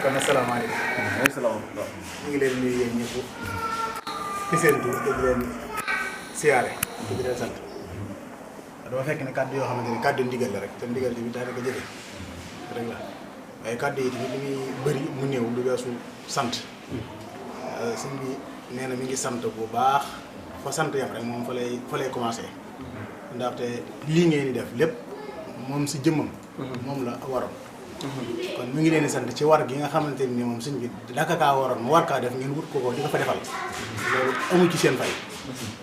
kon asalaamaaleykum. ñu ngi leen di nuyu yéen ñëpp ci seen tur te di leen siyaare te di leen sant. dafa fekk ne kàddu yoo xamante ni kàddu ndigal la rek te ndigal bi daanaka jëfe rek la waaye kàddu yi tamit li muy bëri mu néew lu weesu sant. sëñ bi nee na mi ngi sant bu baax fa sant yam rek moom fa lay commencé. ndaxte lii ngeen di def lépp moom si jëmmam. moom la waroon. kon mu ngi leen di sant ci war gi nga xamante ni moom sëñ bi daka kaa waroon mu war kaa def ngeen wut ko di ko fa defal loolu amu ci seen fay.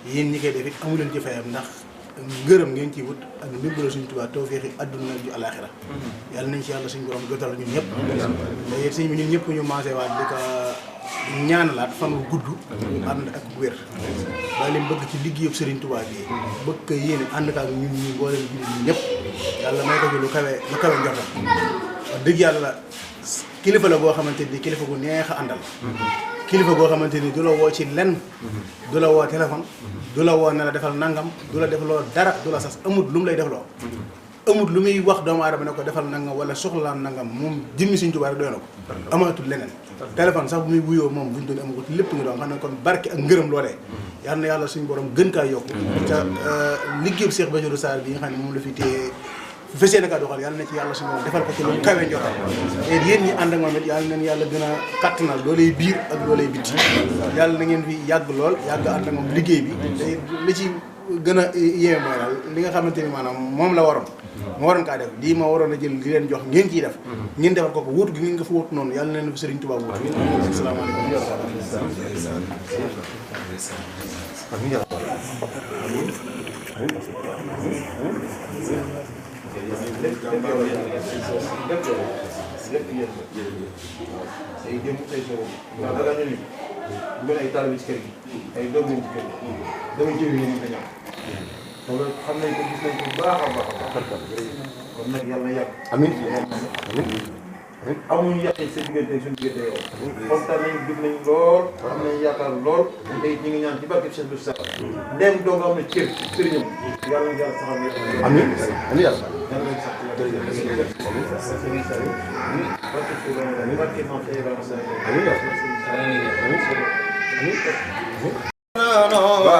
yéen ñi koy def it amu leen ci fayam ndax ngërëm ngeen ciy wut ak ndimbalu suñu Tuubaa tawfeexi adduna ju alaaxira yàlla nañ ci yàlla suñu borom jotal ñun ñëpp. te sëñ bi ñun ñëpp ñu maasee waat di ko ñaanalaat fan wu gudd. ànd ak wér. ba leen bëgg ci liggéeyu Sëriñ Tuubaa bi bëgg ko yéene ànd ak ñun ñi mboolem jullit ñi ñëpp yàlla may ko ci lu kawe njortam. wax dëgg yàlla kilifa la boo xamante ni kilifa gu neex a àndal. kilifa goo xamante ni du la woo ci lenn. du la woo téléphone. du la woo ne la defal nangam du la defloo dara du la sas amut lu mu lay defloo. amut lu muy wax doomu aadama ne ko defal nangam wala soxlaam nangam moom jëmmi Sëriñ Tuubaa rek doy na ko. amatul leneen. téléphone sax bu muy wuyoo moom buñ doon amagut lépp nga doon xam ne kon barke ak ngërëm loolee. yal na yàlla suñu borom gën kaa yokku. ca liggéeyu Cheikh Bassirou Sarr bi nga xam ne moom la fi téye fu fesee na kaa doxal yàlla na ci yàlla suñu borom defal ko ci lu kawe njortam. te yéen ñi ànd ak moom it yàlla nañ yàlla gën a kattanal dooley biir ak dooley bitti. yàlla na ngeen fi yàgg lool yàgg ànd ak moom liggéey bi te li ci gën a yéeme mooy daal li nga xamante ni maanaam moom la waroon. moo waroon kaa def lii ma waroon a jël di leen jox ngeen ciy def. ngeen defal ko wuutu gi ngeen nga fa wuutu noonu yàlla na leen fi Sëriñ Tuubaa wuutu. asalaamaaleykum. bu gën ay taalibe ci kër gi ay doom lañ ci kër gi damay jëw yi ñu ko ñam loolu xam nañ ko gis nañ ko bu baax a baax a baax kon nag yàlla na yàgg amiin amuñu yàqee sa diggante suñu diggante yow kontaan nañ dugg nañ lool am nañ yaakaar lool te ñu ngi ñaan ci barke Cheikh Bassirou Sarr ndem doo nga am na cër sëriñam yàlla na yàlla saxal amiin amiin yàlla yàlla nañ sax jërëjëf